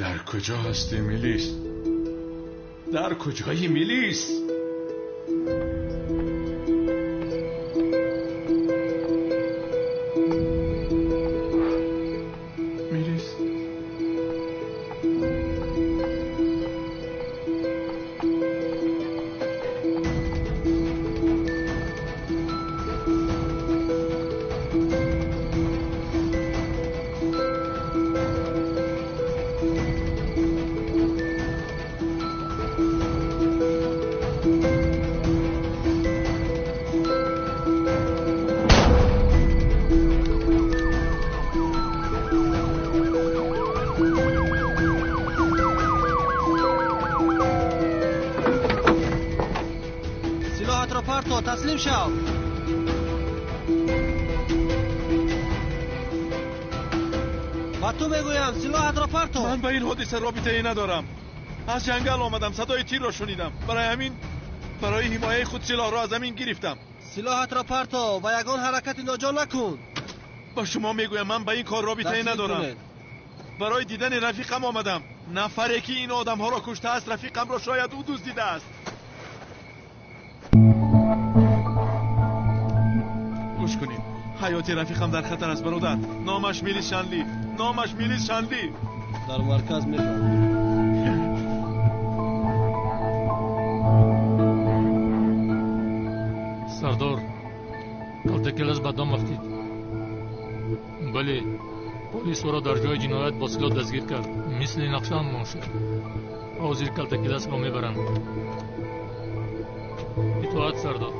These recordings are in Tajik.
Дар куҷо ҳастӣ, Мелис? Дар куҷои Мелис? Мелис? Таслим шав. Ба ту мегӯям, силоҳатро парто. Ман ба ин ҳодиса робитае надорам. Аз ҷангал омадам, садои тирро шунидам. Барои ҳамин, барои ҳимояи худ силоҳро аз замин гирифтам. Силоҳатро парто ва ягон ҳаракати ноҷо накун. Ба шумо мегӯям, ман ба ин кор робитае надорам. Барои дидани рафиқам омадам. Нафаре ки ин одамҳоро куштааст, рафиқамро шояд ӯ дуздидааст. Гӯш кунед, ҳаёти рафиқам дар хатар аст, бародар. Номаш Мелис Шанли. Номаш Мелис Шанли. Дар марказ мефаҳмам. Сардор, калтакелас ба дом афтид. Бале, полис ӯро дар ҷои ҷиноят бо силоҳ дастгир кард. Мисли нақшаам мошад. Ҳозир калтакеласро мебаранд. Итоат, сардор.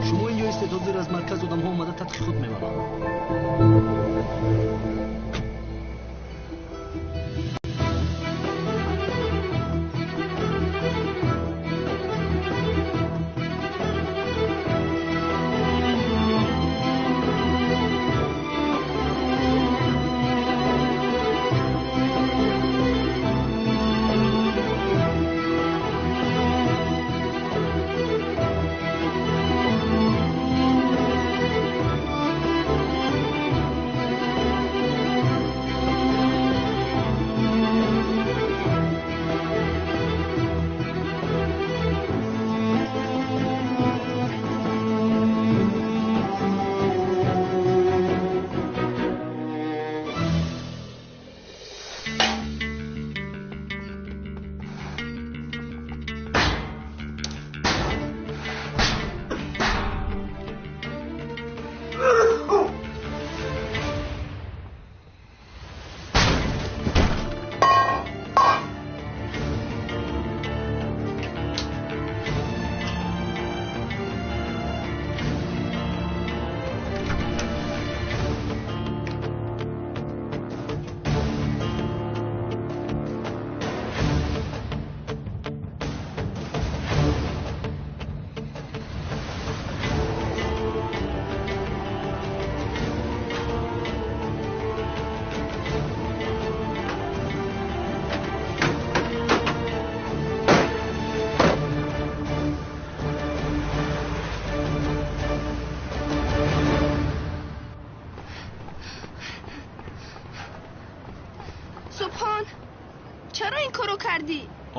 Шумо инҷо истед, ҳозир аз марказ одамҳо омада тадқиқот мебаранд.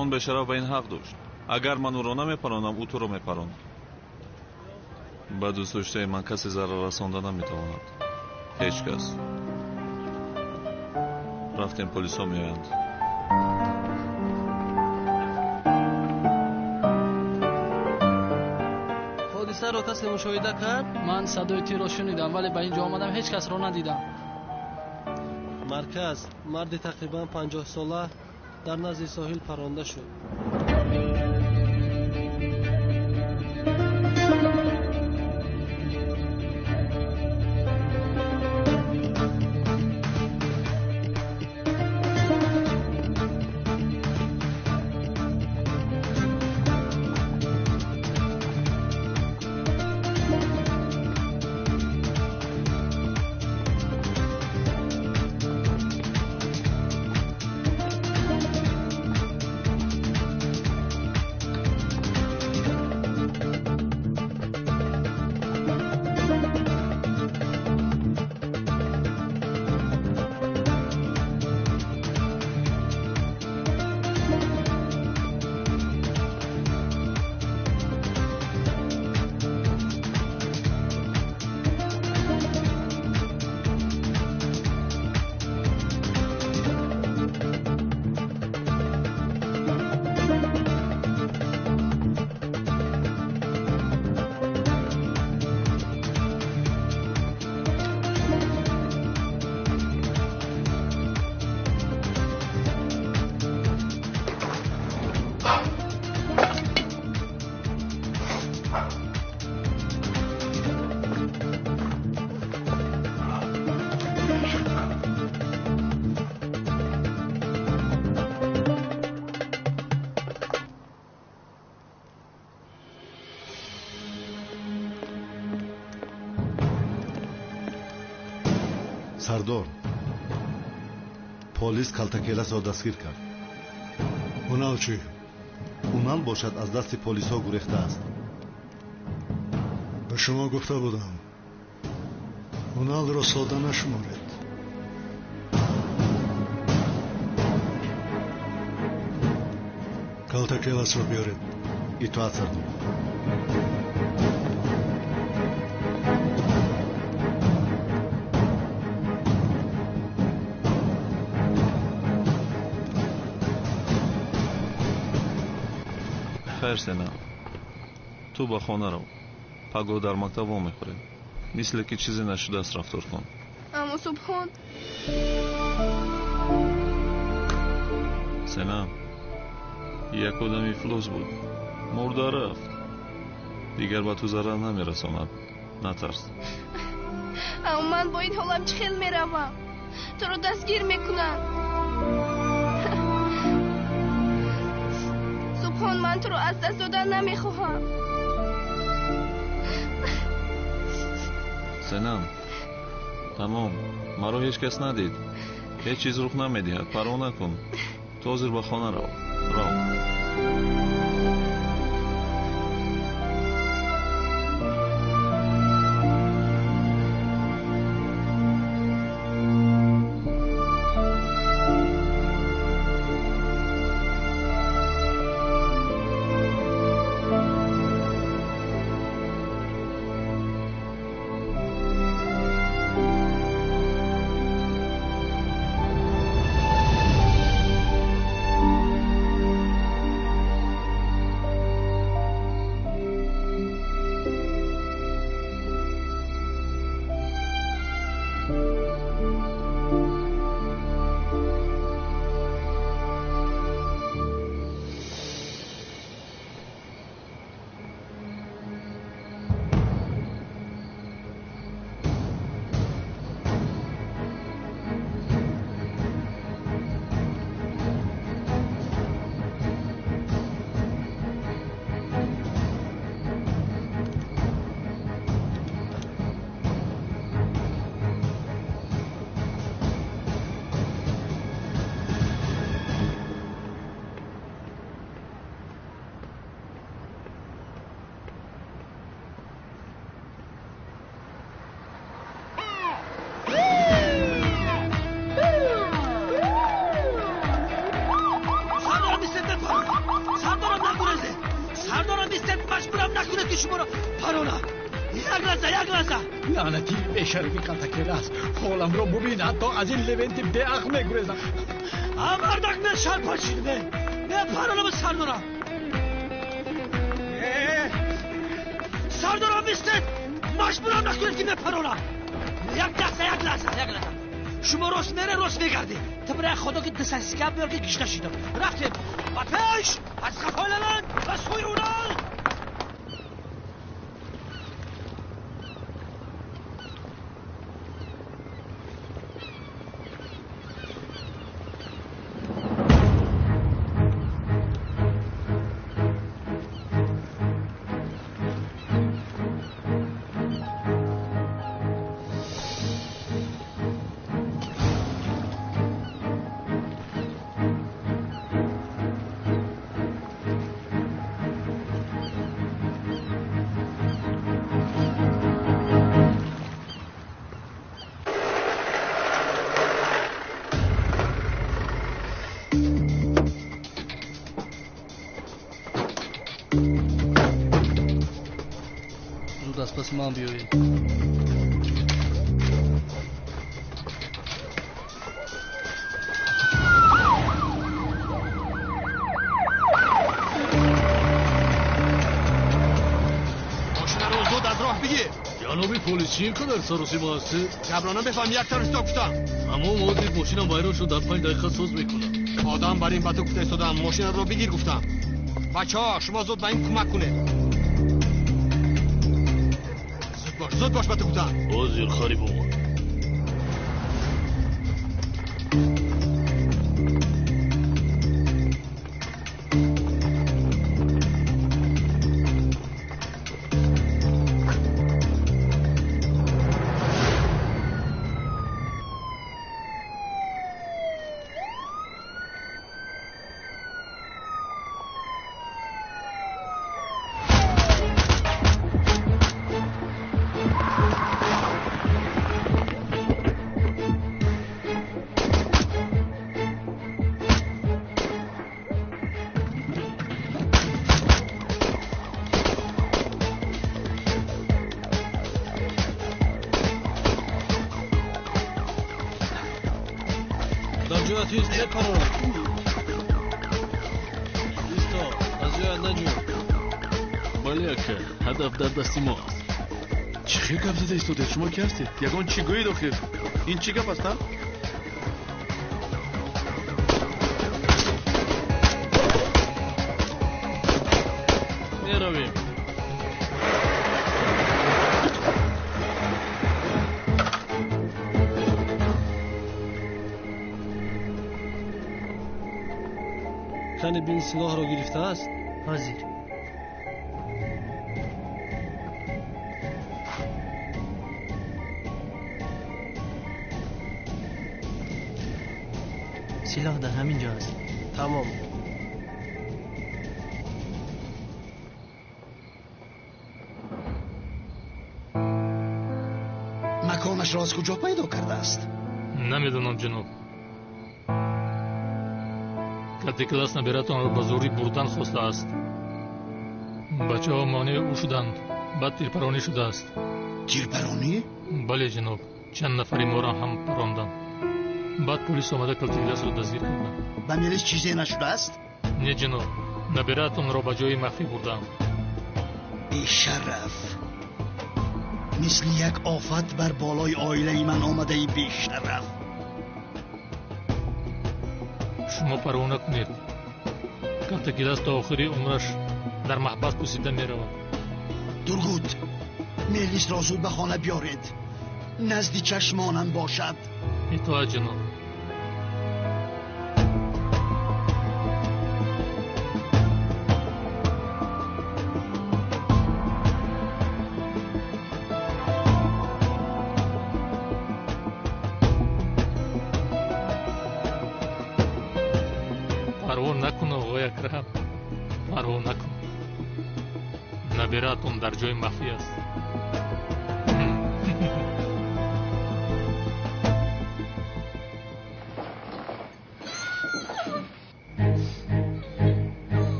Он бешараф ба ин ҳақ дошт. Агар ман ӯро намепаронам, ӯ туро мепаронад. Ба дӯстдоштаи ман касе зарар расонда наметавонад. Ҳеҷ кас. Рафтем, полисҳо меоянд. Ҳодисаро касе мушоҳида кард? Ман садои тирро шунидам, вале ба ин ҷо омадам, ҳеҷ касро надидам. Марказ, марди тақрибан 50 сола дар назди соҳил паронда шуд. Сардор, полис Калтакеласро дастгир кард. Унал чӣ? Унал бошад аз дасти полисҳо гурехтааст. Ба шумо гуфта будам, Уналро сода нашуморед. Калтакеласро биёред. Итоат, сардор. Хайр, Сена, ту ба хона рав. Пагоҳ дар мактаб вомехӯрем. Мисле ки чизе нашудааст рафтор кун. Аммо Субҳон. Сена, як одами ифлос буд, мурда рафт. Дигар ба ту зарар намерасонад. Натарс. Аммо ман бо ин ҳолам чӣ хел меравам? Туро дастгир мекунанд. Субҳон, ман туро аз даст додан намехоҳам. Сенам, тамом, маро ҳеҷ кас надид. Ҳеҷ чиз рух намедиҳад, парво накун. Ту ҳозир ба хона рав. Рав. Лаънатӣ бешарафи Калтакелас, ҳоламро бубин, ҳатто аз ин Левенти беақл мегурезам. Мардак, мен шарпачид, мен мепаронам сардорам. Сардорам, бистед, маҷбурам накунед ки мепаронам. Як лаҳза, як лаҳза, як лаҳза. Шумо рост мере, рост мегардед. Ту бирай худо ки дисасика биёр ки гишта шидам. Рафтем ба пеш, аз қафои Левент ба сӯи Унал. Зуд аз паси ман биёед. Мошинаро зуд аз роҳ бигир. Ҷаноби полис, чӣ ин қадар саросима ҳастед? Гапро намефаҳм, як тавр исто гуфтам. Аммо ҳозир мошинам вайрон шуд, дар 5 дақиқа соз мекунам. Одам бар ин ба ту гуфта истодам, мошинаро бигир гуфтам. Бачаҳо, шумо зуд ба ин кӯмак кунед. Зуд бош, зуд бош ба ту гуфтам. Ҳозир хари бобо. Дар ҷоят ҳеҷ мепаронам. Исто, аз ҷоят наҷӯ. Бале, ака, ҳадаф дар дасти мо аст. Чӣ хел гап зада истодед? Шумо ки ҳастед? Ягон чӣ гӯед охир? Ин чӣ гап аст, а? Меравем. Кани бин силоҳро гирифтааст? Ҳозир. Силоҳ дар ҳамин ҷо аст. Тамом. Маконашро аз куҷо пайдо кардааст? Намедонам, ҷаноб. Калтакелас набиратонро ба зӯрӣ бурдан хостааст. Бачаҳо монеи ӯ шуданд. Баъд тирпаронӣ шудааст. Тирпаронӣ? Бале, ҷаноб. Чанд нафари моро ҳам паронданд. Баъд полис омада Калтакеласро дастгир карданд. Ба Мелис чизе нашудааст? Не, ҷаноб. Набиратонро ба ҷои махфӣ бурданд. Бешараф! Мисли як офат бар болои оилаи ман омадаи бешараф! Шумо парво накунед. Калтакелас то охири умраш дар маҳбас пусида меравад. Тургут, Мелисро зуд ба хона биёред. Назди чашмонам бошад. Итоат, ҷаноб. Парво накун, оғои Акрам. Парво накун. Набиратон дар ҷои махфӣ аст.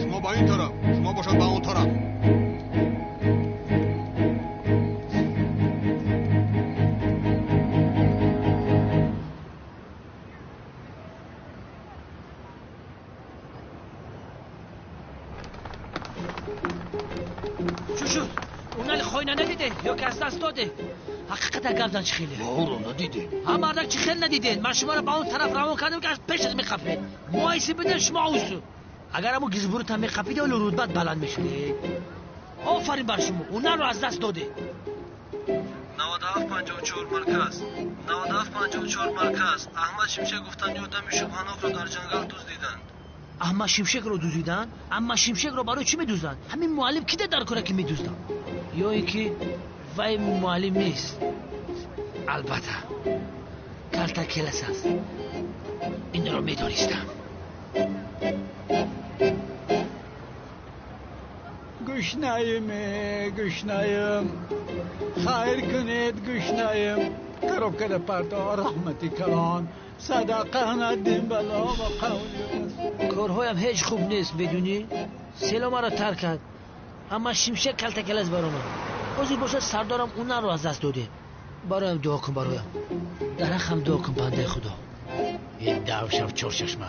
Шумо ба ин тараф, шумо бошад ба он тараф. Чӣ шуд? Унали хойна надиде ё ки аз даст доде? Ҳақиқата гап зан, чӣ хеле? Мо ӯро надидем. Ҳа, мардак, чӣ хел надидед? Ман шуморо ба он тараф равон кардам, ки аз пешат меқапед. Моиси биден шумо усу. Агар ҳамун гизбурутам меқапиде, оло рутбат баланд мешуд. Офарин бар шумо, унаро аз даст доде. 9754 марказ. 9754 марказ. Аҳмад Шимшек гуфтанд, ёдами шубҳанокро дар ҷангал дуздиданд. Аҳмад Шимшекро дуздиданд? Аҳмад Шимшекро барои чӣ медузданд? Ҳамин муаллим киде дар кора ки медузданд? Ё ин ки вай муаллим нест? Албатта, Калтакелас аст. Инро медонистам. Гушнаем, гушнаем. Хайр кунед, гушнаем. Коробкада парто, раҳмати калон. Садақа надим бало ва қавли расул. Корҳоям ҳеҷ хуб нест, медунӣ? Село маро тарк кард. Амма Шимшек Калтакелас баромад. Ҳозир бошад сардорам унаро аз даст додем. Бароям дуо кун, бароям. Дарахам дуо кун, бандаи Худо. Ин давшав чорчашма.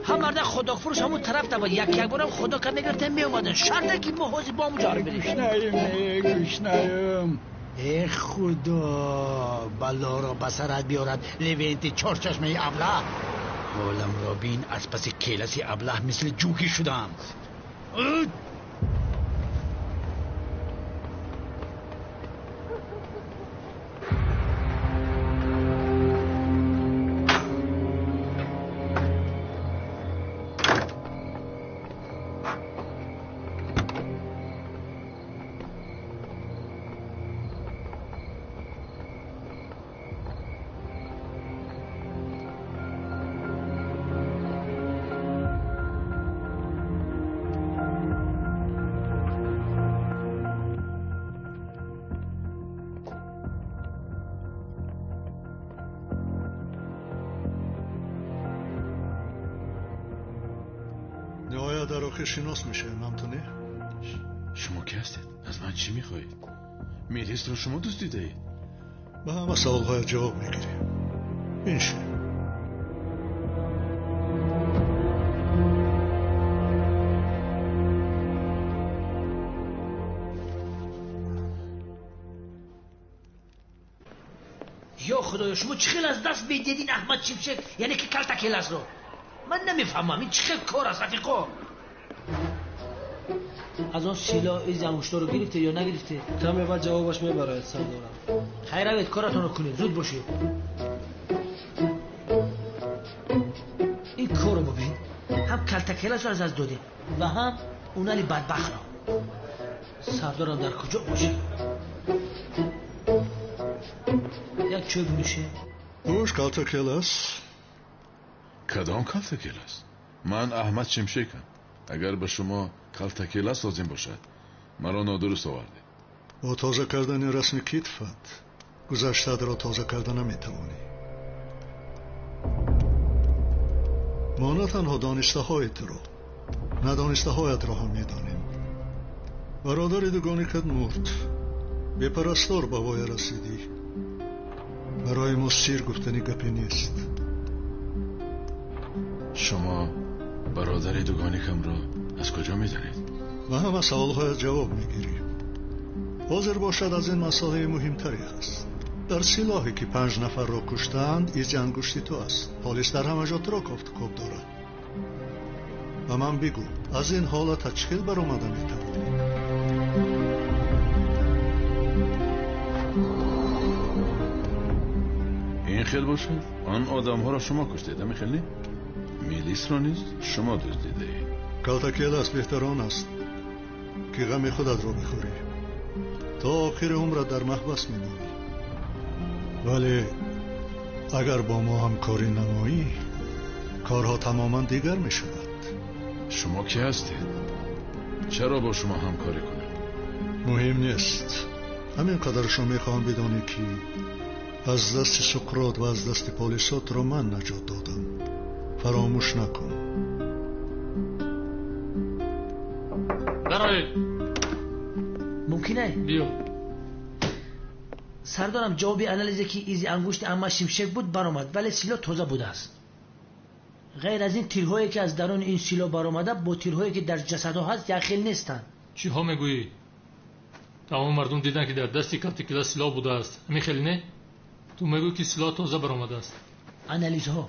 Ҳам мардак худокфурӯш ҳамун тараф табад. Як як борам худо кар мегирифтем, меомаданд. Шарте ки мо ҳозир бо ҳамун ҷо бирем. Гушнаем, гушнаем. Э худо, балоро ба сарат биёрад Левенти чорчашмаи аблаҳ. Ҳоламро бин, аз паси келаси аблаҳ мисли ҷугӣ шудам. Ниҳоят дар охир шинос мешавем, ҳам ту не? Шумо ки ҳастед? Аз ман чӣ мехоҳед? Мелисро шумо дуздидаед? Ба ҳама саволҳоят ҷавоб мегирем. Биншин. Ё худоё, шумо чӣ хел аз даст медиҳед ин Аҳмад Шимшек, яъне ки Калтакеласро? Ман намефаҳмам, ин чӣ хел кор аст, рафиқо? Аз он силоҳ изи ангуштаро гирифте ё нагирифте? Каме баъд ҷавобаш мебарояд, сардорам. Хайр, равед, коратонро кунед, зуд бошед. Ин корро бубин, ҳам Калтакеласро аз даст додем ва ҳам Унали бадбахтро. Сардорам дар куҷо бошед? Як чой бинӯшем. Гӯш, Калтакелас. Кадом Калтакелас? Ман Аҳмад Шимшекам. Агар ба шумо Калтакелас лозим бошад, маро нодуруст овардед. Бо тоза кардани расми китфат гузаштаатро тоза карда наметавонӣ. Мо на танҳо донистаҳои туро, надонистаҳоятро ҳам медонем. Бародари дугоникат мурд, бепарастор ба воя расидӣ. Барои мо сир гуфтани гапе нест. Шумо бародари дугоникамро аз куҷо медонед? Ба ҳама саволҳоят ҷавоб мегирӣ. Ҳозир бошад аз ин масъалаи муҳимтаре ҳаст. Дар силоҳе ки 5 нафарро куштаанд, изи ангушти ту аст. Полис дар ҳама ҷо туро кофтукоб дорад. Ба ман бигӯ, аз ин ҳолатат чӣ хел баромада метавонӣ? Ин хел бошад, он одамҳоро шумо куштед, ҳамин хел не? Милисро низ шумо дуздидаед. Калтакелас, беҳтар он аст ки ғами худатро бихӯрӣ. То охири умрат дар маҳбас мемонӣ. Вале агар бо мо ҳамкорӣ намоӣ, корҳо тамоман дигар мешавад. Шумо ки ҳастед? Чаро бо шумо ҳамкорӣ кунем? Муҳим нест. Ҳамин қадаршо мехоҳам бидонӣ ки аз дасти Суқрот ва аз дасти полисо туро ман наҷот додам. Фаромӯш накун. Дароед. Мумкин е? Биё. Сардорам, ҷавоби анализе ки изи ангушти Аҳмад Шимшек буд баромад, вале силоҳ тоза будааст. Ғайр аз ин, тирҳое ки аз даруни ин силоҳ баромада бо тирҳое ки дар ҷасадҳо ҳаст якхел нестанд. Чиҳо мегӯӣ? Тамоми мардум диданд ки дар дасти Калтакелас силоҳ будааст. Ҳамин хел не? Ту мегӯӣ ки силоҳ тоза баромадааст. Анализҳо.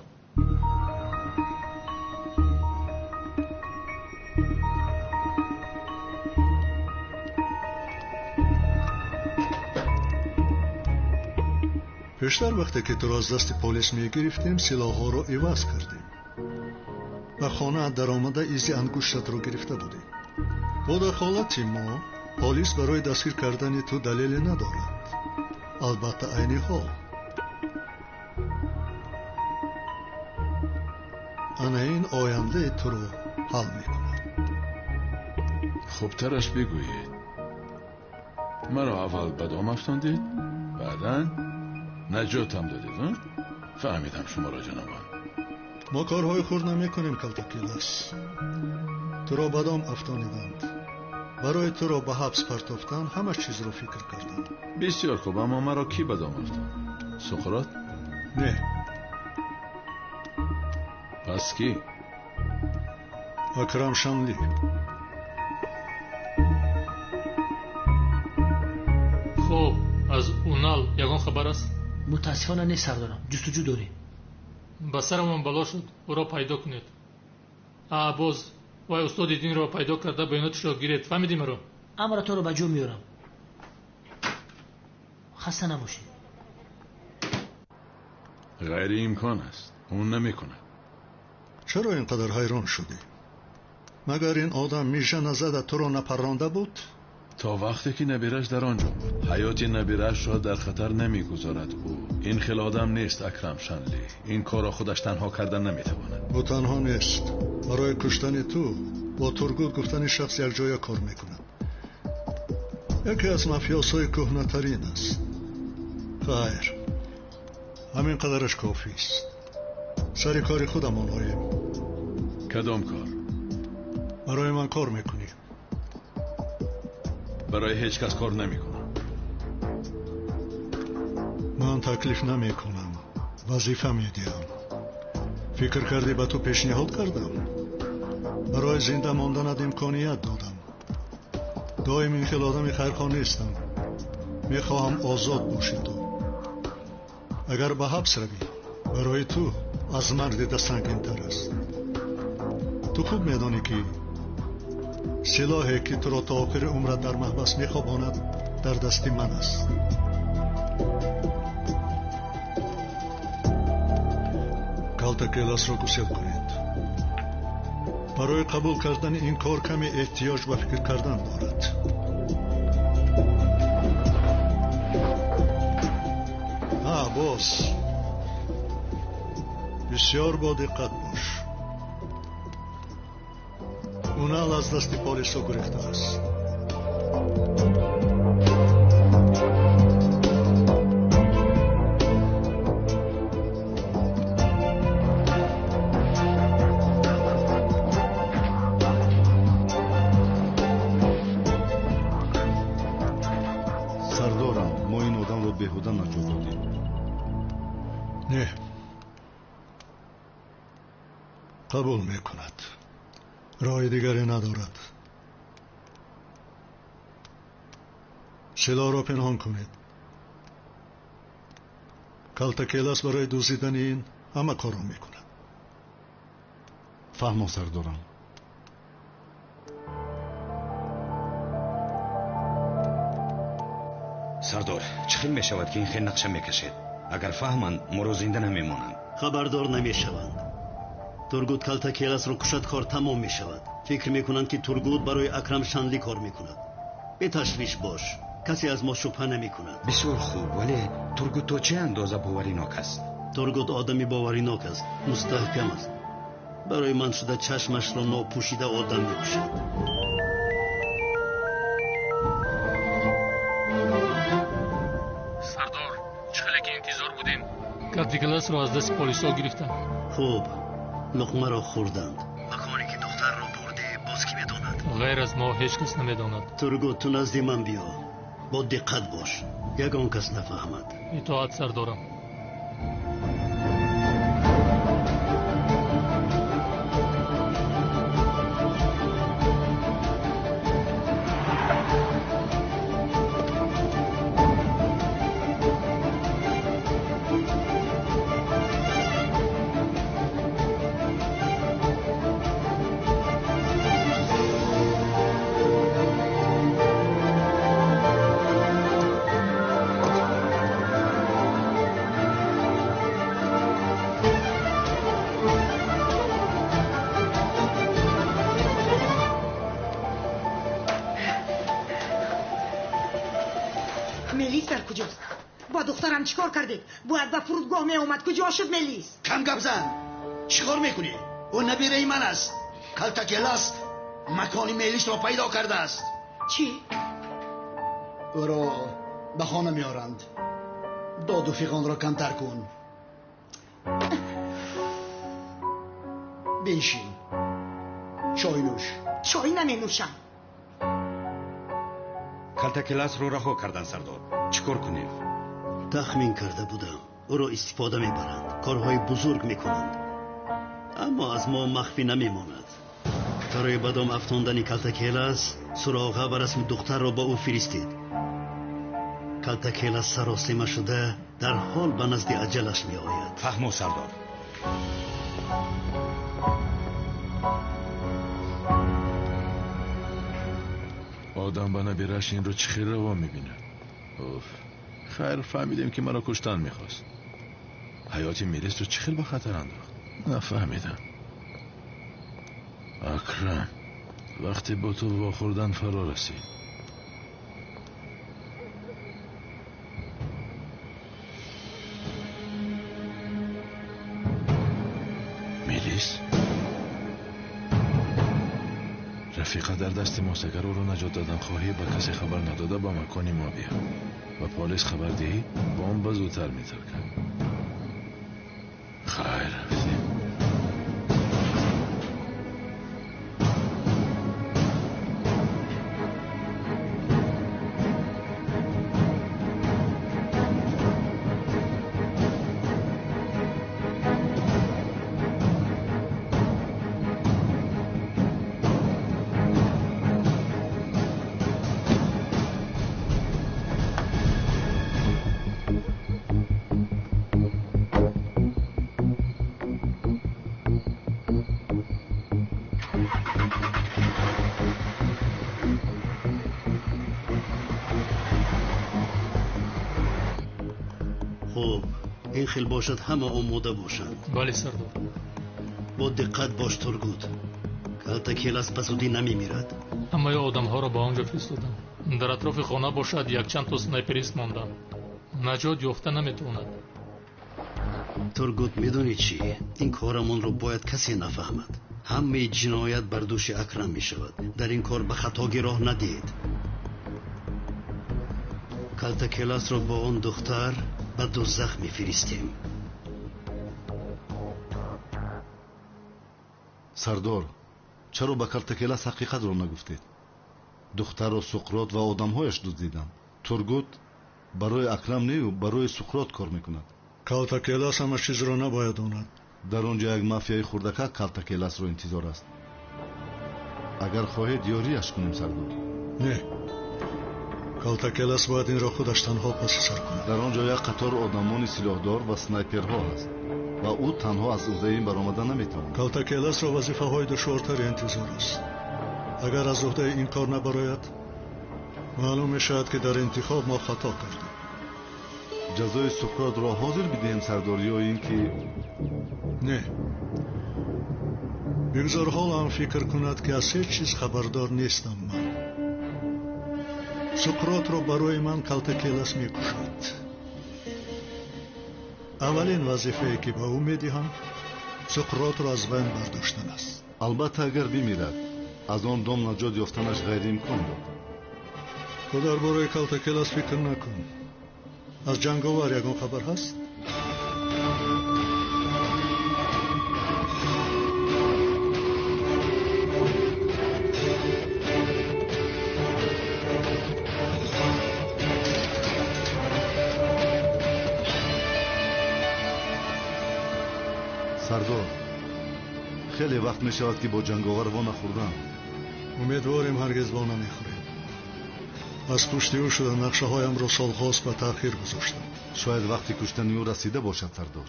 Пештар вақте ки туро аз дасти полис мегирифтем, силоҳҳоро иваз кардем. Ба хонаат даромада изи ангуштатро гирифта будем. Бо дахолати мо полис барои дастгир кардани ту далеле надорад. Албатта айни ҳол. Ана ин ояндаи туро ҳал мекунад. Хубтараш бигӯед. Маро аввал ба дом афтондед, баъдан наҷотам додед. Фаҳмидам шуморо, ҷанобон. Мо корҳои хурд намекунем, Калтакелас. Туро ба дом афтониданд. Барои туро ба ҳабс партофтан ҳама чизро фикр кардам. Бисёр хуб, аммо маро кӣ ба дом афтонд? Суқрот? Не. Пас кӣ? Акрам Шанли. Хуб, аз Унал ягон хабар аст? Мутаассифона не, сардорам. Ҷустуҷӯ дорем. Ба сарамон бало шуд, ӯро пайдо кунед. Боз вай устоди динро пайдо карда баёноташро гиред. Фаҳмидӣ маро? Амратонро ба ҷо меорам. Хаста набошед. Ғайриимкон аст. Ӯ намекунад. Чаро ин қадар ҳайрон шудӣ? Магар ин одам мижа назада туро напаронда буд? То вақте ки набираш дар он ҷо буд, ҳаёти набирашро дар хатар намегузорад ӯ. Ин хел одам нест, Акрам Шанли. Ин корро худаш танҳо карда наметавонад. Ӯ танҳо нест. Барои куштани ту бо Тургут гуфтани шахс якҷоя кор мекунад. Яке аз мафиёсҳои кӯҳнатарин аст. Хайр, ҳамин қадараш кофист. Сари кори худамон оем. Кадом кор? Барои ман кор мекунӣ. Барои ҳеҷ кас кор намекунам. Ман таклиф намекунам, вазифа медиҳам. Фикр кардӣ ба ту пешниҳод кардам? Барои зинда монданат имконият додам. Доим ин хел одами хайрхоҳ нестам. Мехоҳам озод бошӣ ту. Агар ба ҳабс равӣ, барои ту аз марг дида сангинтар аст. Ту хуб медонӣ ки силоҳе ки туро то охири умрат дар маҳбас мехобонад дар дасти ман аст. Калтакеласро гусел кунед. Барои қабул кардани ин кор каме эҳтиёҷ ба фикр кардан дорад. Боз бисёр бодиққат бош. Унал аз дасти полисҳо гурехтааст. Сардорам, мо ин одамро беҳуда наҷот додем. Не, қабул мекунад. Роҳи дигаре надорад. Силоҳро пинҳон кунед. Калтакелас барои дуздидани ин ҳама корро мекунад. Фаҳмо, сардорам. Сардор, чӣ хел мешавад ки ин хел нақша мекашед? Агар фаҳманд, моро зинда намемонанд. Хабардор намешаванд. Тургут Калтакеласро кушад, кор тамом мешавад. Фикр мекунанд ки Тургут барои Акрам Шанли кор мекунад. Беташвиш бош, касе аз мо шубҳа намекунад. Бисёр хуб, вале Тургут то чӣ андоза боваринок аст? Тургут одами боваринок аст, мустаҳкам аст. Барои ман шуда чашмашро нопӯшида одам мекушад. Сардор, чӣ хеле ки интизор будем, Калтакеласро аз дасти полисҳо гирифтанд. Хуб, луқмаро хӯрданд. Маконе ки духтарро бурдӣ боз кӣ медонад? Ғайр аз мо ҳеҷ кас намедонад. Тургут, ту назди ман биё. Бо диққат бош, ягон кас нафаҳмад. Итоат, сардорам. Чикор кардед? Бояд ба фурудгоҳ меомад. Куҷо шуд Мелис? Кам гап зан. Чикор мекунӣ? Ӯ набираи ман аст. Калтакелас макони Мелисро пайдо кардааст. Чӣ? Ӯро ба хона меоранд. Доду фиғонро камтар кун. Биншин. Чой нӯш. Чой наменӯшам. Калтакеласро раҳо кардан, сардор. Чӣ кор кунем? Тахмин карда будам, ӯро истифода мебаранд, корҳои бузург мекунанд, аммо аз мо махфӣ намемонад. Барои ба дом афтондани Калтакелас суроға ва расми духтарро ба ӯ фиристед. Калтакелас саросима шуда дар ҳол ба назди аҷалаш меояд. Фаҳмо, сардор. Одам ба набираш инро чӣ хел раво мебинад? Уф, хайр, фаҳмидем ки маро куштан мехост. Ҳаёти Мелисро чӣ хел ба хатар андохт? Нафаҳмидам. Акрам, вақте бо ту вохӯрдан фаро расид. Мелис? Рафиқа дар дасти мост. Агар ӯро наҷот додан хоҳӣ, ба касе хабар надода ба макони мо биё. Ба полис хабар диҳӣ, бомба зудтар метаркад. Хайр, рафтем. Хуб, ин хел бошад, ҳама омода бошанд. Бале, сардор. Бо диққат бош, Тургут. Калтакелас ба зудӣ намемирад. Ҳамаи одамҳоро ба он ҷо фиристодам. Дар атрофи хона бошад якчанд то снайперист монданд. Наҷот ёфта наметавонад. Тургут, медонӣ чӣ? Ин корамонро бояд касе нафаҳмад. Ҳамаи ҷиноят бар дӯши Акрам мешавад. Дар ин кор ба хатогӣ роҳ надиҳед. Калтакеласро бо он духтар ба дузах мефиристем. Сардор, чаро ба Калтакелас ҳақиқатро нагуфтед? Духтарро Суқрот ва одамҳояш дуздиданд. Тургут барои Акрам нею барои Суқрот кор мекунад. Калтакелас ҳама чизро набояд донад. Дар он ҷо як мафияи хурдакак Калтакеласро интизор аст. Агар хоҳед, ёрияш кунем, сардор. Не, Калтакелас бояд инро худаш танҳо паси сар кунад. Дар он ҷо як қатор одамони силоҳдор ва снайперҳо ҳаст ва ӯ танҳо аз уҳдаи ин баромада наметавонад. Калтакеласро вазифаҳои душвортаре интизор аст. Агар аз уҳдаи ин кор набарояд, маълум мешавад, ки дар интихоб мо хато кардем. Ҷазои Суқротро ҳозир бидиҳем, сардор, ё ин ки не, бигзор ҳоло ҳам фикр кунад, ки аз ҳеҷ чиз хабардор нестам ман. Суқротро барои ман Калтакелас мекушад. Аввалин вазифае, ки ба ӯ медиҳам, Суқротро аз байн бардоштан аст. Албатта, агар бимирад, аз он дом наҷот ёфтанаш ғайриимкон буд. Ту дар бораи Калтакелас фикр накун. Аз ҷанговар ягон хабар ҳаст? Сардор, хеле вақт мешавад, ки бо ҷанговар во нахӯрдам. Умедворем, ҳаргиз во намехӯрем. Аз пушти ӯ шуда нақшаҳоямро солҳост ба таъхир гузоштам. Шояд вақти куштани ӯ расида бошад, сардор.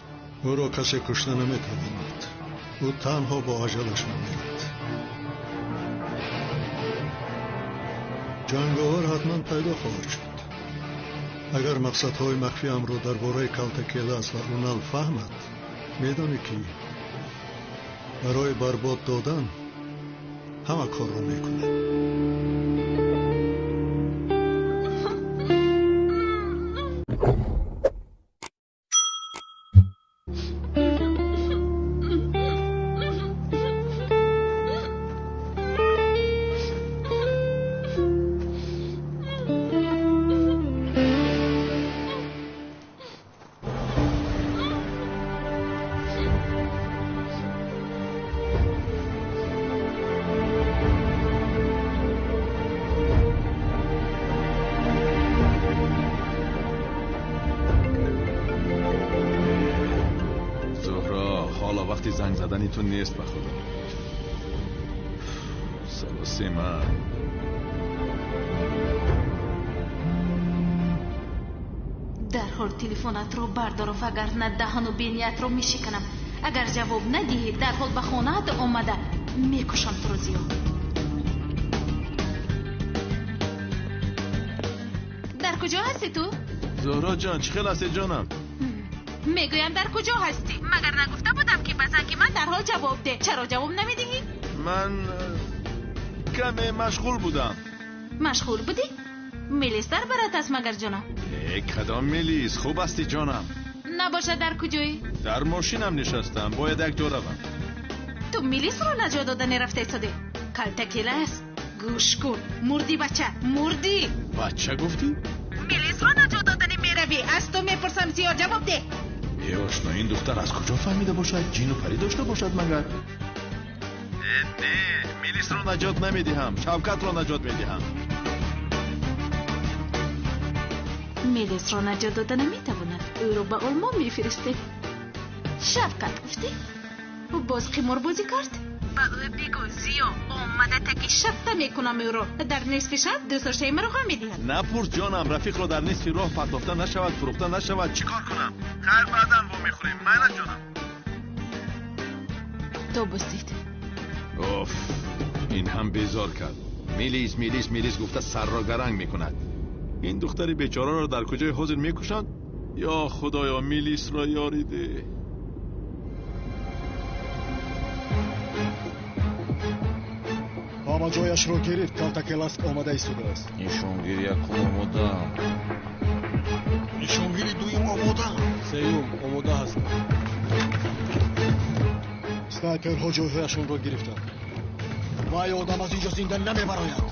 Ӯро касе кушта наметавонад. Ӯ танҳо бо аҷалаш мемирад. Ҷанговар ҳатман пайдо хоҳад шуд. Агар мақсадҳои махфиамро дар бораи Калтакелас ва Унал фаҳмад, медонӣ, ки барои барбод додан ҳама корро мекунад. تو نیست به خدا. سلاسیمه. Дарҳол телефонатро бардор, вагарна даҳану бениятро мешиканам. Агар ҷавоб надиҳӣ, дарҳол ба хонаат омада мекушам туро, Зиё. Дар куҷо ҳастӣ ту? Зуҳро ҷон, чӣ хел ҳастӣ, ҷонам? Мегӯям, дар куҷо ҳастӣ? Магар нагуфта будам, ки ба занги ман дарҳол ҷавоб деҳ? Чаро ҷавоб намедиҳӣ? Ман каме машғул будам. Машғул будӣ? Мелис дар барат аст магар, ҷонам? Э, кадом Мелис? Хуб ҳастӣ, ҷонам? Набошад, дар куҷоӣ? Дар мошинам нишастам, бояд як ҷо равам. Ту Мелисро наҷот дода нерафта истодӣ? Калтакелас, гӯш кун, мурдӣ, бача, мурдӣ. Бача гуфтӣ? Мелисро наҷот додани меравӣ? Аз ту мепурсам, Зиё, ҷавоб деҳ. Э, ошно, ин духтар аз куҷо фаҳмида бошад? Ҷину парӣ дошта бошад магар? Э, не, Мелисро наҷот намедиҳам, Шавкатро наҷот медиҳам. Мелисро наҷот дода наметавонад. Ӯро ба Олмон мефиристем. Шавкат гуфтӣ? Ӯ боз қиморбозӣ кард? Ба ӯ бигӯ, Зиё, омада таки шабта мекунам ӯро. Дар нисфи шаб дӯстдоштаи маро ғам медиҳад. Напурс, ҷонам, рафиқро дар нисфи роҳ партофта нашавад, фурӯхта нашавад. Чӣ кор кунам? Хайр, баъдан вомехӯрем. Майла, ҷонам. То бустид. Оф, ин ҳам безор кард. Мелис, Мелис, Мелис гуфта сарро гаранг мекунад. Ин духтари бечораро дар куҷои ҳозир мекушанд? Ё Худоё, Мелисро ёрӣ деҳ. Ҳама ҷояшро гирифт, Калтакеласк омада истодааст. Нишонгири якум омодаам. Нишонгири дуюм омодаам. Сеюм омода ҳастам. Снайперҳо ҷойҳояшонро гирифтанд. Вай одам аз инҷо зинда намебарояд.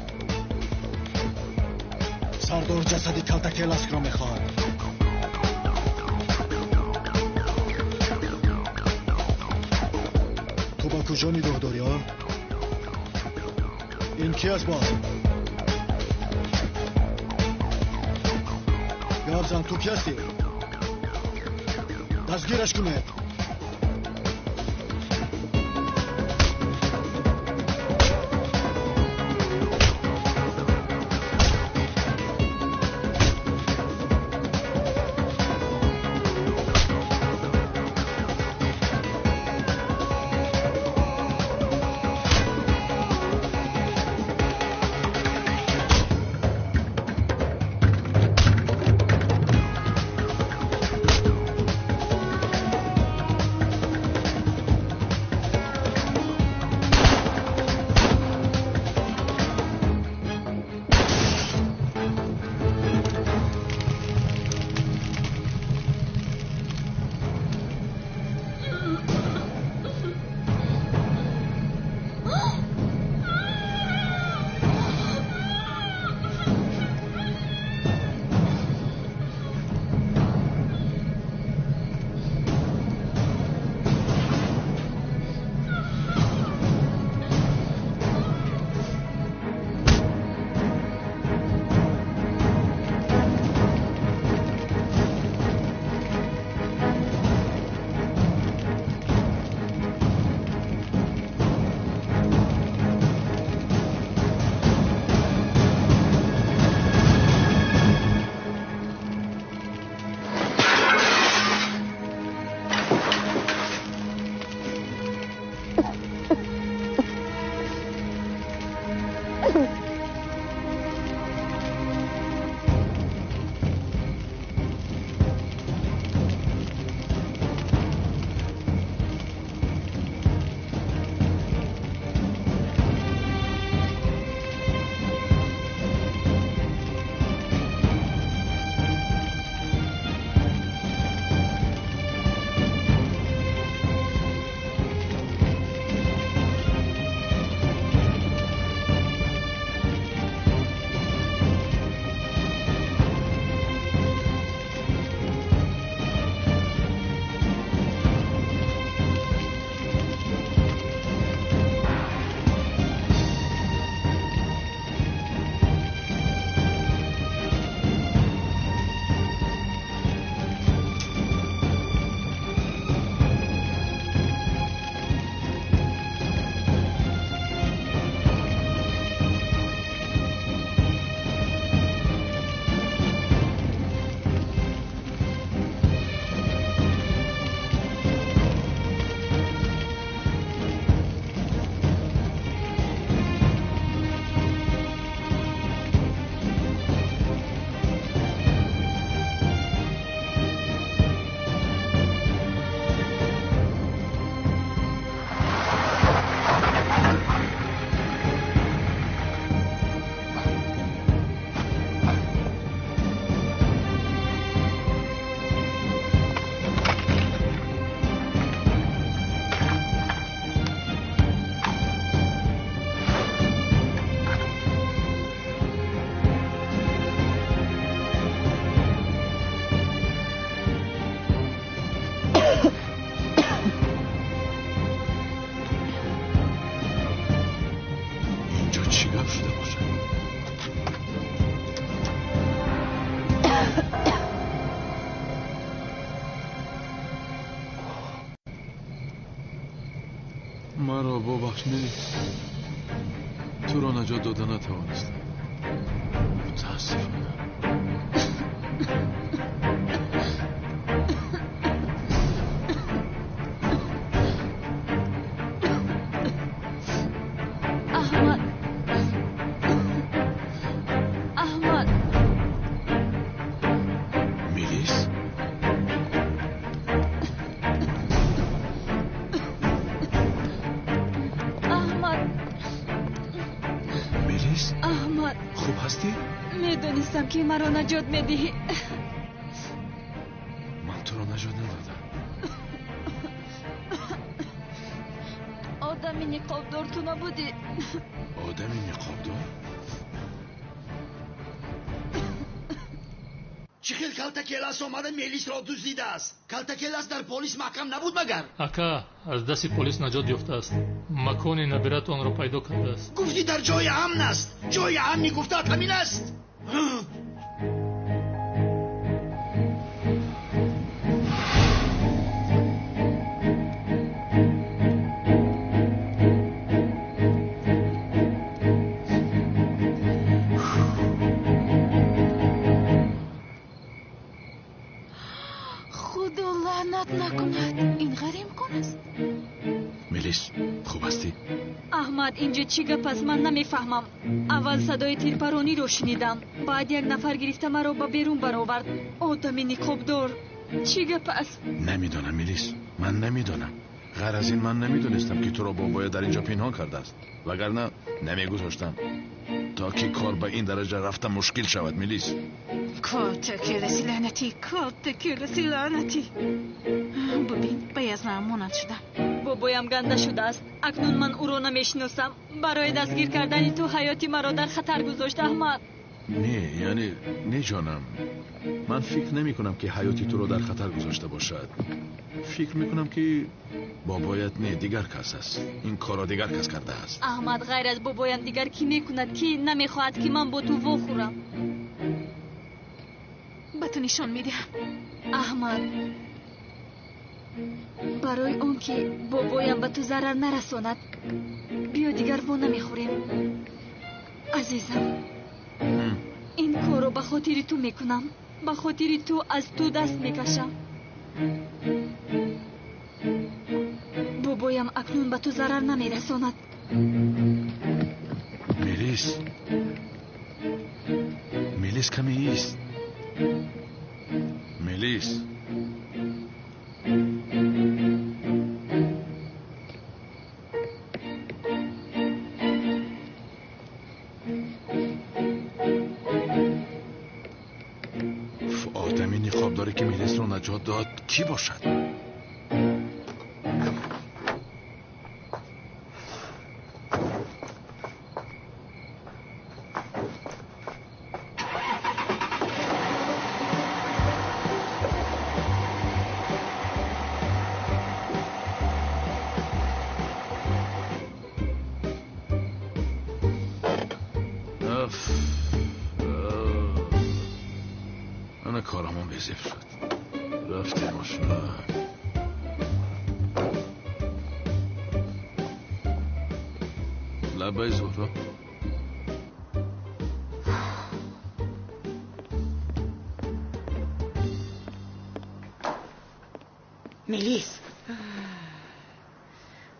Сардор ҷасади Калтакеласкро мехоҳад. Ту ба куҷо нигоҳ дорӣ, а? Ин ки аст боз? Гап зан, ту ки ҳастӣ? Дастгираш кунед. Маро бубахш, Мелис. Туро наҷот дода натавонистам. Мутаассифона. Аҳмад, Аҳмад. Мелис? Аҳмад. Хуб ҳастӣ? Медонистам ки маро наҷот медиҳӣ. Ман туро наҷот надодам. Одами ниқобдор ту набудӣ? Одами ниқобдор? Чӣ хел Калтакелас омада Мелисро дуздидааст? Калтакелас дар полис маҳкам набуд магар? Ака, аз дасти полис наҷот ёфтааст. Макони набират онро пайдо кардааст. Гуфтӣ дар ҷои амн аст. Ҷои амни гуфтаат ҳамин аст? Аҳмад, инҷо чӣ гап аст? Ман намефаҳмам. Аввал садои тирпарониро шунидам, баъд як нафар гирифта маро ба берун баровард. Одами ниқобдор. Чӣ гап аст? Намедонам, Мелис, ман намедонам. Ғайр аз ин ман намедонистам ки туро бобоя дар инҷо пинҳон кардааст, вагарна намегузоштам то ки кор ба ин дараҷа рафта мушкил шавад. Мелис, Калтакеласи лаънатӣ, Калтакеласи лаънатӣ. Бубин, ба язнаам монанд шудам. Бобоям ганда шудааст. Акнун ман ӯро намешиносам. Барои дастгир кардани ту ҳаёти маро дар хатар гузошт, Аҳмад. Не, яъне не ҷонам, ман фикр намекунам ки ҳаёти туро дар хатар гузошта бошад. Фикр мекунам ки бобоят не, дигар кас аст. Ин корро дигар кас кардааст. Аҳмад, ғайр аз бобоям дигар кӣ мекунад? Кӣ намехоҳад ки ман бо ту вохӯрам? Ба ту нишон медиҳам. Аҳмад, барои он ки бобоям ба ту зарар нарасонад, биё дигар во намехӯрем. Азизам, ин корро ба хотири ту мекунам. Ба хотири ту аз ту даст мекашам. Бобоям акнун ба ту зарар намерасонад. Мелис, Мелис, каме ист. Мелис, одами ниқобдоре ки Мелисро наҷот дод кӣ бошад? Ана корамон безеб шуд. Рафтем ошно. Лабай Зуҳро. Мелис,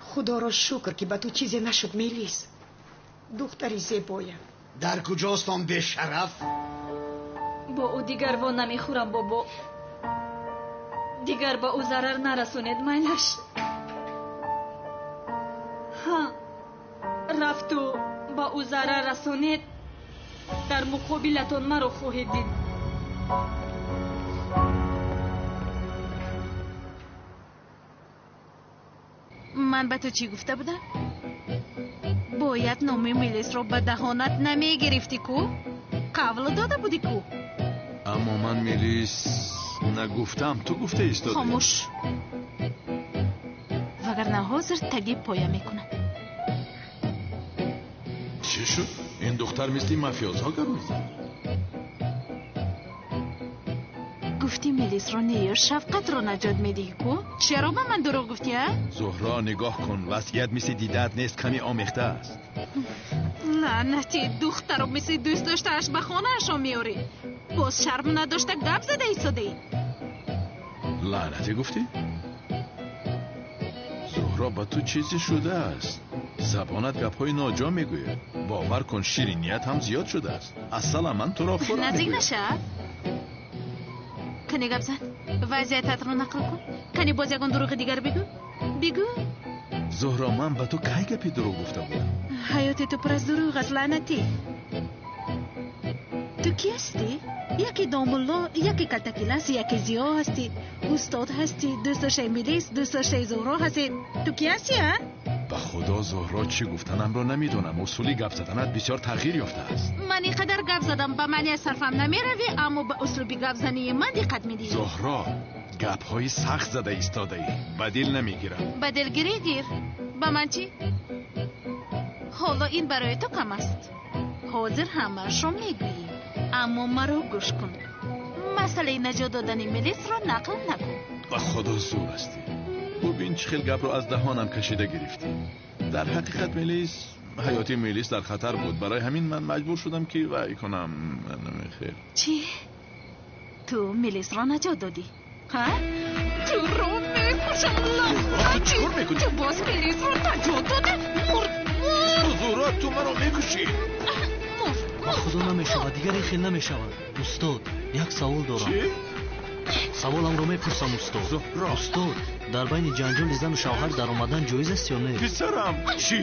худоро шукр ки ба ту чизе нашуд. Мелис, духтари зебоям. Дар куҷост он бешараф? Бо ӯ дигар во намехӯрам, бобо. Дигар ба ӯ зарар нарасонед, майлаш. Ҳа, рафту ба ӯ зарар расонед, дар муқобилатон маро хоҳед дид. Ман ба ту чӣ гуфта будам? Бояд номи Мелисро ба даҳонат намегирифтӣ ку? Қавл дода будӣ ку? Аммо ман Мелис нагуфтам, ту гуфта истодӣ. Хомӯш, вагарна ҳозир таги поя мекунам. Чӣ шуд? Ин духтар мисли мафиозҳо гап мезанад. Гуфтӣ Мелисро не, ё Шавқатро наҷот медиҳӣ ку? Чаро ба ман дурӯғ гуфтӣ, а? Зуҳро, нигоҳ кун, вазъият мисли дидаат нест, каме омехта аст. Лаънати, духтаро мисли дӯст доштааш ба хонаашон меорӣ. Боз шарм надошта гап зада истодаӣ. Лаънатӣ гуфтӣ? Зуҳро, ба ту чизе шудааст. Забонат гапҳои ноҷо мегӯяд. Бовар кун, шириният ҳам зиёд шудааст. Аслан ман туро хӯрам. Наздик нашав. Кани гап зан, вазъиятатро нақл кун. Кани боз ягон дурӯғи дигар бигӯ. Бигӯ. Зуҳро, ман ба ту кай гапи дурӯғ гуфта будам? Ҳаёти ту пур аз дурӯғ аст, лаънатӣ. Ту кӣ ҳастӣ? Яке домулло, яке Калтакелас, яке Зиё ҳастӣ, устод ҳастӣ, дӯстдоштаи Мелис, дӯстдоштаи Зуҳро ҳастӣ. Ту кӣ ҳастӣ, а? Ба худо Зуҳро, чӣ гуфтанамро намедонам. Усули гап заданат бисёр тағйир ёфтааст. Ман ин қадар гап задам, ба маъни аз ҳарфам намеравӣ, аммо ба услуби гапзании ман диққат медиҳӣ. Зуҳро, гапҳои сахт зада истодаӣ. Ба дил намегирам. Ба дилгирӣ гир. Ба ман чӣ? Ҳоло ин барои ту кам аст. Ҳозир ҳамаашро мегӯӣ. Аммо маро гӯш кун. Масъалаи наҷот додани Мелисро нақл накун. Ба худо зур ҳастӣ. Бубин чӣ хел гапро аз даҳонам кашида гирифтӣ. Дар ҳақиқат Мелис, ҳаёти Мелис дар хатар буд. Барои ҳамин ман маҷбур шудам ки вай кунам. Намехел. Чӣ? Ту Мелисро наҷот додӣ? Ҳа? Туро мекушам, лағзачӣ! Чӣ кор мекунӣ? Ту боз Мелисро наҷот додӣ? Мурд, мурд! Зуҳро, ту маро мекушӣ! Ба худо намешавад, дигар ин хел намешавад. Устод, як савол дорам. Чӣ? Саволамро мепурсам, устод. Зуҳро. Устод, дар байни ҷанҷоли зану шавҳар даромадан ҷоиз аст ё не? Писарам, чӣ?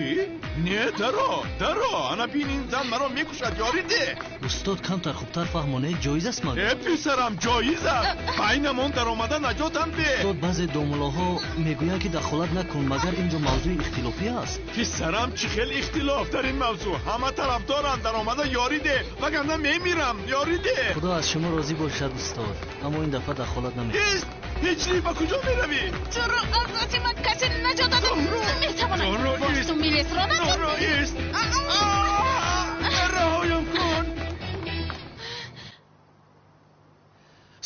Не, даро, даро. Ана бин, ин зан маро мекушад, ёрӣ деҳ. Устод, камтар хубтар фаҳмонед, ҷоиз аст магар? Э, писарам, ҷоиз аст. Байнамон даромада наҷотам деҳ. Устод, баъзе домулоҳо мегӯянд ки дахолат накун, магар инҷо мавзӯи ихтилофӣ аст? Писарам, чӣ хел ихтилоф дар ин мавзӯъ? Ҳама тарафдоранд, даромада ёрӣ деҳ, вагарна мемирам, ёрӣ деҳ. Худо аз шумо розӣ бошад, устод, аммо ин дафъа дахолат намекунам. Ист! Ҳеҷ ба куҷо меравӣ? Туро аз дасти ман касе наҷот дода наметавонад. Боз ту Мелисро наҷот Зуҳро, ист! Раҳоям кун!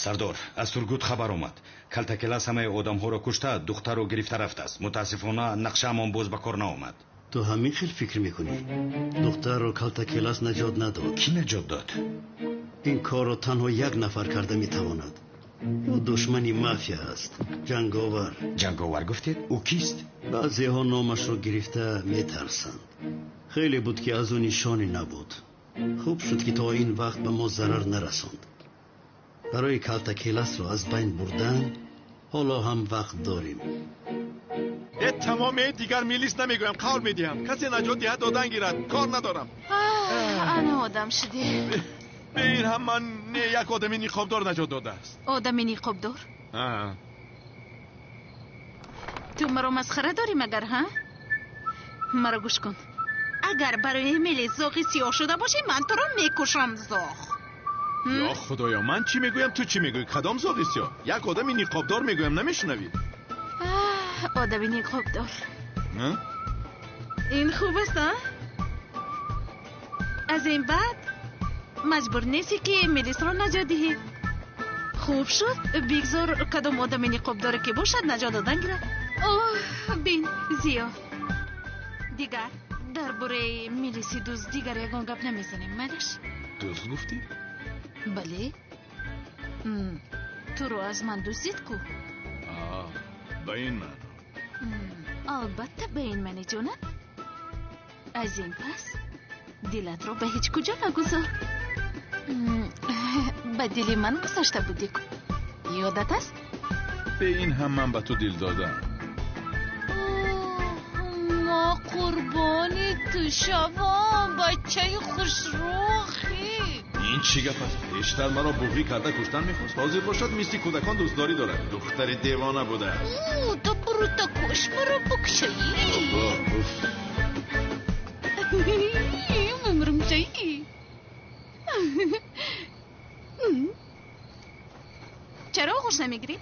Сардор, аз Тургут хабар омад. Калтакелас ҳамаи одамҳоро кушта, духтарро гирифта рафтааст. Мутаассифона нақшаамон боз ба кор наомад. Ту ҳамин хел фикр мекунӣ? Духтарро Калтакелас наҷот надод. Кӣ наҷот дод? Ин корро танҳо як нафар карда метавонад. Ӯ душмани мафия аст, ҷанговар. Ҷанговар гуфтед? Ӯ кист? Баъзеҳо номашро гирифта метарсанд. Хеле буд ки аз ӯ нишоне набуд. Хуб шуд ки то ин вақт ба мо зарар нарасонд. Барои Калтакеласро аз байн бурдан ҳоло ҳам вақт дорем. Э, тамоме, дигар Мелис намегӯям, қавл медиҳам. Касе наҷот диҳад, додан гирад. Кор надорам. Ана одам шудӣ. Бе ин ҳам ман не, як одами ниқобдор наҷот додааст. Одами ниқобдор? Ту маро масхара дорӣ магар, ҳа? Маро гӯш кун. Агар барои Мелис зоғи сиёҳ шуда бошӣ, ман туро мекушам, зоғ. Ё худоё, ман чӣ мегӯям, ту чӣ мегӯӣ? Кадом зоғи сиёҳ? Як одами ниқобдор мегӯям, намешунавӣ? Одами ниқобдор. Ин хуб аст, а? Аз ин баъд маҷбур нестӣ ки Мелисро наҷот диҳӣ. Хуб шуд, бигзор кадом одами ниқобдоре ки бошад наҷот додан гирад. Оҳ, бин, Зиё. Дигар дар бораи Мелиси дузд дигар ягон гап намезанем, майлаш? Дузд гуфтӣ? Бале. Туро аз ман дуздид ку? Ба ин маъно? Албатта ба ин маъни, ҷонам. Аз ин пас дилатро ба ҳеҷ куҷо нагузор. Ба дили ман гузошта будӣ ку, ёдат аст? Бе ин ҳам ман ба ту дил додам. Ма қурбони ту шавам, бачаи хушрӯхӣ. Ин чӣ гап аст? Пештар маро буғӣ карда куштан мехост, ҳозир бошад мисли кӯдакон дӯстдорӣ дорад. Духтари девона будааст. Ту бурута куш, маро букшаӣ. Мемирам-шаӣ. Чаро оғӯш намегирӣ?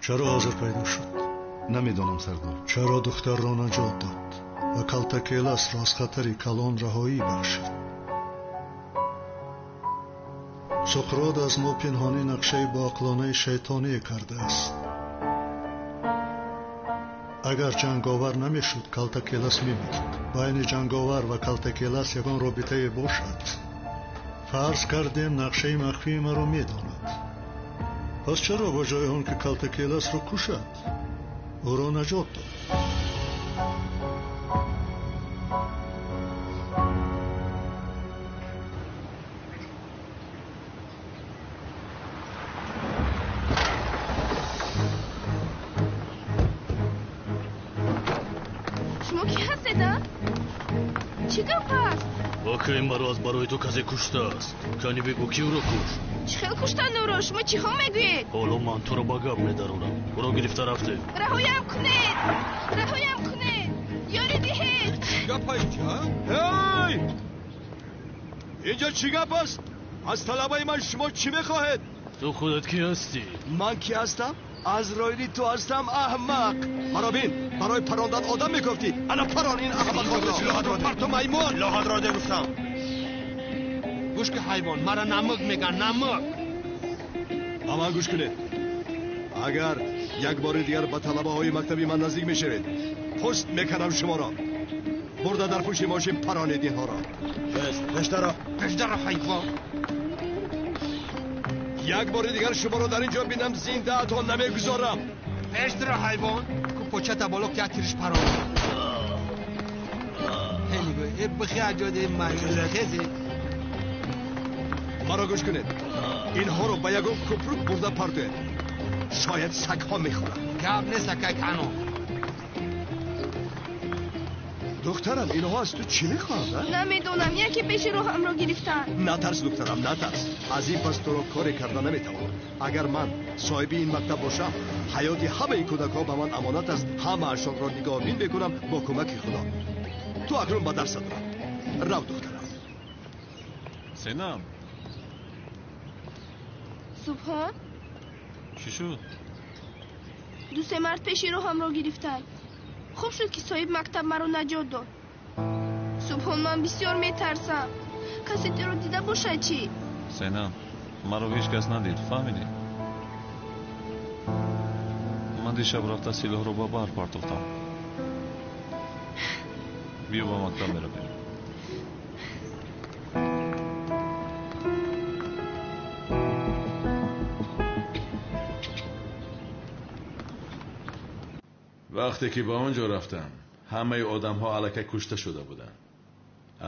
Чаро ҳозир пайдо шуд? Намедонам, сардор. Чаро духтарро наҷот дод ва Калтакеласро аз хатари калон раҳоӣ бахшид? Суқрот аз мо пинҳонӣ нақшаи боақлонаи шайтоние кардааст. Агар ҷанговар намешуд, Калтакелас мемурд. Байни ҷанговар ва Калтакелас ягон робитае бошад. Фарз кардем нақшаи махфии маро медонад. Пас чаро ба ҷои он ки Калтакеласро кушад, ӯро наҷот дод? Чӣ гап аст? Окей, маро аз барои ту касе куштааст. Кани бигӯ, ки ӯро кушт? Чӣ хел куштан ӯро? Шумо чиҳо мегӯед? Ҳоло ман туро ба гап медаронам. Ӯро гирифта рафтем. Раҳоям кунед! Раҳоям кунед! Ёрӣ диҳед! Чӣ гап инҷа? Ҳей! Инҷо чӣ гап аст? Аз талабаи ман шумо чӣ мехоҳед? Ту худат кӣ ҳастӣ? Ман кӣ ҳастам? Азроили ту ҳастам, аҳмақ. Маро бин, барои парондан одам мегуфтӣ. Ана парон ин аҳмақонро. Парту маймун. Силоҳатро де гуфтам. Гӯш ки ҳайвон, мара намак меган, намак. Ба ман гӯш кунед. Агар як бори дигар ба талабаҳои мактаби ман наздик мешавед, пӯст мекунам шуморо. Бурда дар пушти мошин паронед инҳоро. Пештаро, пештаро ҳайвон. Як бори дигар шуморо дар ин ҷо бинам, зиндаатон намегузорам. Пештаро ҳайвон, ку почата боло ки атириш парон. Э бихи аҷоди маймун хезе. Маро гӯш кунед. Инҳоро ба ягон кӯпрук бурда партоед. Шояд сагҳо мехӯранд. Гап нест, акай кано. Духтарам, инҳо аз ту чӣ мехоҳанд? Намедонам, яке пеши роҳамро гирифтанд. Натарс, духтарам, натарс. Аз ин пас туро коре карда наметавонам. Агар ман соҳиби ин мактаб бошам, ҳаёти ҳамаи кӯдакҳо ба ман амонат аст. Ҳамаашонро нигоҳбин мекунам бо кӯмаки Худо. Ту акнун ба дарсат рав. Рав, духтарам. Сенам. Субҳон? Чӣ шуд? Ду се мард пеши роҳамро гирифтанд. Хуб шуд, ки соҳиб мактаб маро наҷот дод. Субҳон, ман бисёр метарсам. Касе туро дида бошад чӣ? Сенам, маро ҳеҷ кас надид, фаҳмидӣ? Ман дишаб рафта силоҳро ба баҳр партофтам. Биё ба мактаб меравем. Вақте ки ба он ҷо рафтам, ҳамаи одамҳо аллакай кушта шуда буданд.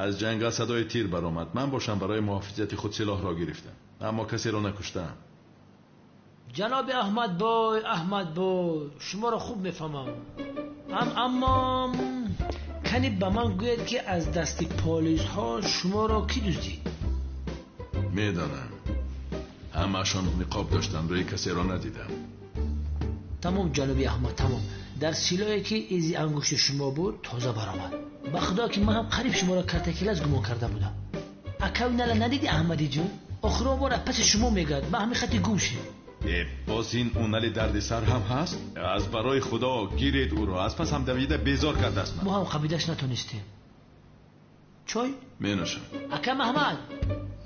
Аз ҷангал садои тир баромад. Ман бошам барои муҳофизати худ силоҳро гирифтам, аммо касеро накуштам. Ҷаноби Аҳмадбой, Аҳмадбой, шуморо хуб мефаҳмам. Аммо кани ба ман гӯед, ки аз дасти полисҳо шуморо кӣ дуздид? Медонам. Ҳамаашон ниқоб доштанд, рӯи касеро надидам. Тамом, ҷаноби Аҳмад, тамом. Дар силоҳе ки изи ангушти шумо буд тоза баромад. Ба худо ки ман ҳам қариб шуморо картакелас гумон карда будам. Акави нала надиди, Аҳмадиҷон? Охирон бор аз паси шумо мегӯяд, ба ҳамин хати гум шид. Боз ин унали дарди сар ҳам ҳаст? Аз барои худо гиред ӯро, аз пас ҳам давида безор кардааст ман. Мо ҳам қабидаш натонистем. Чой? Меношам. Ака Маҳмад,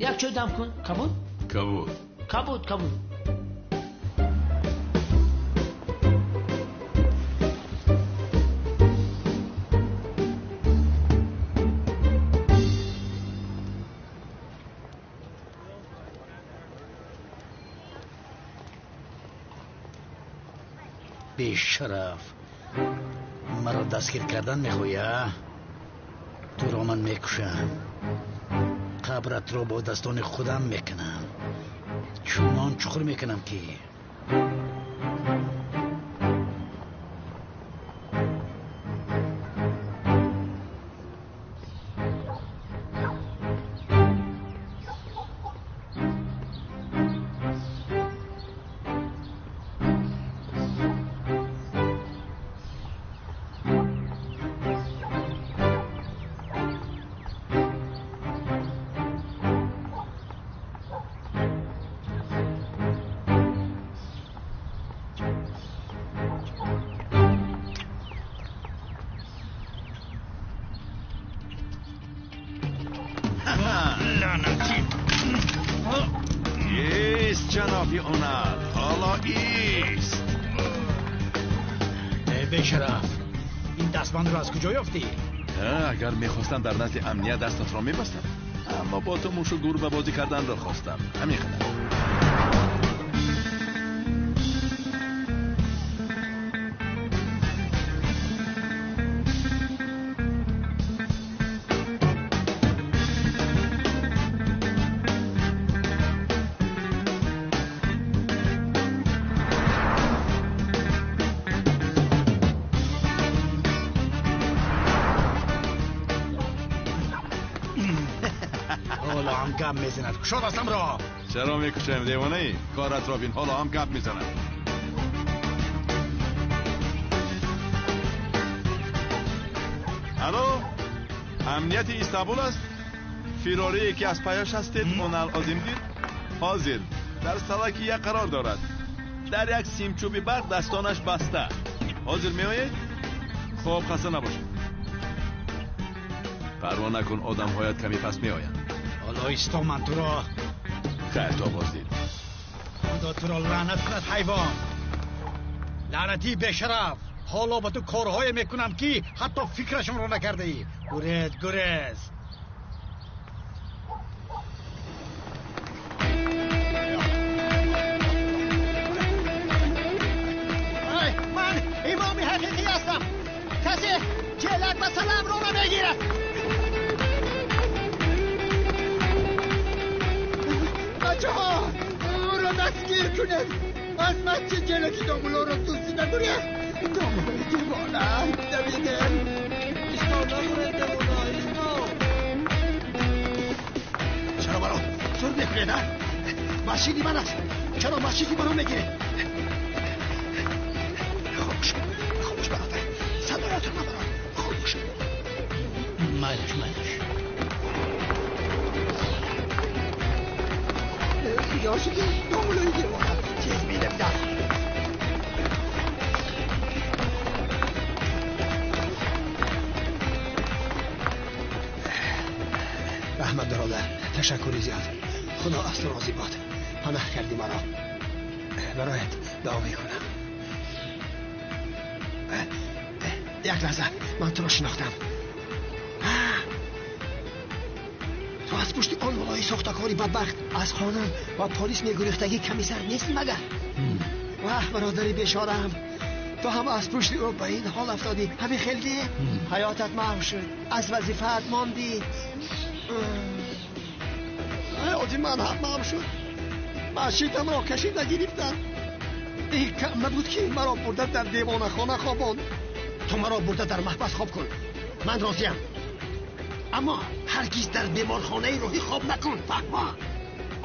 як чой дам кун. Кабуд? Кабуд. Кабуд, кабуд. Бешараф, маро дастгир кардан мехоҳӣ? Туро ман мекушам, қабратро бо дастони худам мекунам, чунон чуқур мекунам ки Агар мехостам дар назди амният дастатро мебастам, аммо бо ту мушу гурба бозӣ карданро хостам. Ҳамин қадар. Ҳоло ҳам гап мезанад. Кушо дастамро. Чаро мекушем, девонаӣ? Коратро бин, ҳоло ҳам гап мезанад. Алло, амнияти Истанбул аст? Фирорие ки аз паяш ҳастед, Онал Озимдир ҳозир дар Салакия қарор дорад. Дар як симчӯби барқ дастонаш баста. Ҳозир меоед? Хоб, хаста набошед. Парво накун, одамҳоят каме пас меоянд. Ҳоло исто, ман туро. Хайр, то боздид. Худо туро лаънат кунад, ҳайвон. Лаънатии бешараф. Ҳоло ба ту корҳое мекунам, ки ҳатто фикрашонро накардаӣ. Гурез, гурез. Ман имоми ҳақиқӣ ҳастам. Касе ҷелак ва саламро намегирад. Бачаҳо, ӯро дастгир кунед. Аз масҷид ҷелаки домулоро дуздида гурехт. Домулои девона, давидем. Исто, нагурез, девона, исто. Чаро маро зур мекунед, а? Масҷиди ман аст. Чаро масҷиди маро мегиред? Хомӯш, хомӯш бародар. Садоятро набарор. Хомӯш. Майлаш, майлаш. Куҷо шудӣ, домулои девона? Тез медавидам. Раҳмат, бародар, ташаккури зиёд. Худо аз ту розӣ бод. Панаҳ кардӣ маро. Бароят дуо мекунам. Як лаҳза, ман туро шинохтам. Ту аз пушти он мулои сохтакори бадбахт аз қонун ва полис мегурехтагӣ комиссар нестӣ магар? Ваҳ, бародари бешораам, ту ҳам аз пушти ӯ ба ин ҳол афтодӣ. Ҳамин хел ди ҳаётат маҳв шуд, аз вазифаат мондӣ. Ҳаёти ман ҳам маҳв шуд. Масҷидамро кашида гирифтанд. Ин кам набуд, ки маро бурда дар девонахона хобонд. Ту маро бурда дар маҳбас хоб кун, ман розиям. Аммо ҳаргиз дар беморхонаи рӯҳӣ хоб накун, фаҳмо?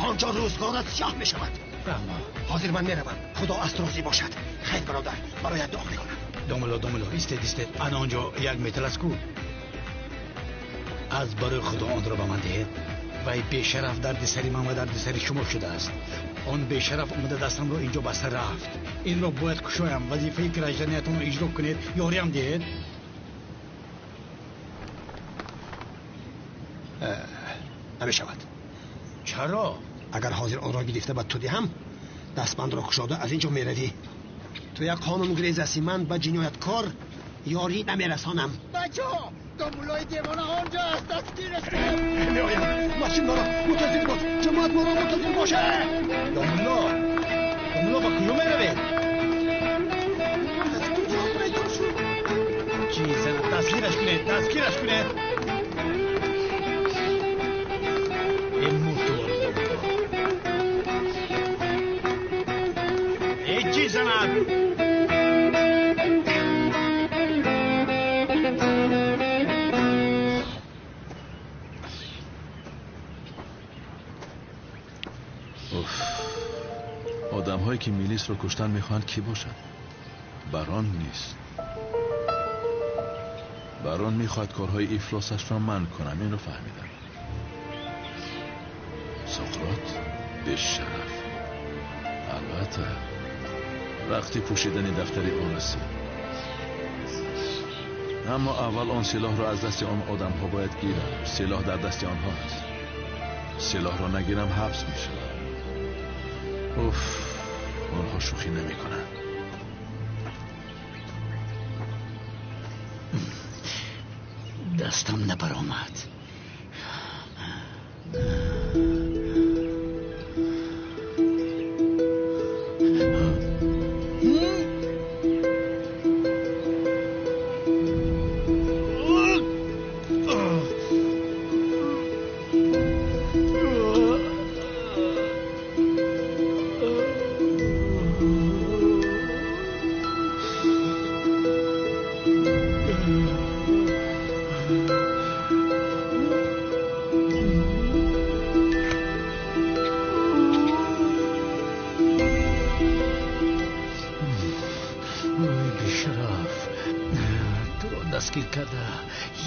Он ҷо рӯзгорат сиёҳ мешавад. Фаҳмо. Ҳозир ман меравам. Худо аз ту розӣ бошад. Хайр, бародар, бароят дуо мекунам. Домуло, домуло, истед, истед. Ана он ҷо як метал аст ку. Аз барои Худо онро ба ман диҳед. Вай бешараф дарди сари ман ва дарди сари шумо шудааст. Он бешараф омада дастамро инҷо баста рафт. Инро бояд кушоям. Вазифаи гражданиятонро иҷро кунед, ёриам диҳед. Намешавад. Чаро? Агар ҳозир онро гирифта ба ту диҳам, дастбандро кушода аз ин ҷо меравӣ. Ту як қонунгурез ҳастӣ. Ман ба ҷинояткор ёрӣ намерасонам. Бачаҳо, домулои девона он ҷо аст, дастгираш кунед. Меоям. Масҷид маро мунтазир бош. Ҷамоат маро мунтазир бошад. Домуло, домуло, ба куҷо меравед? Аз куҷо пайдо шуд? Чӣ занад? Дастгираш кунед, дастгираш кунед. Эй муртуор домуло. Эй чӣ занад? Одамҳое ки милисро куштан мехоҳанд, кӣ бошанд? Барон нест. Барон мехоҳад корҳои ифлосашро манъ кунам, инро фаҳмидам. Суқрот бешараф. Албатта, вақти пӯшидани дафтари ӯ расид. Аммо аввал он силоҳро аз дасти он одамҳо бояд гирам. Силоҳ дар дасти онҳо аст. Силоҳро нагирам, ҳабс мешавам. Уф, онҳо шӯхӣ намекунанд. Дастам набаромад.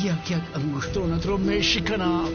Як як ангуштонатро мешиканам.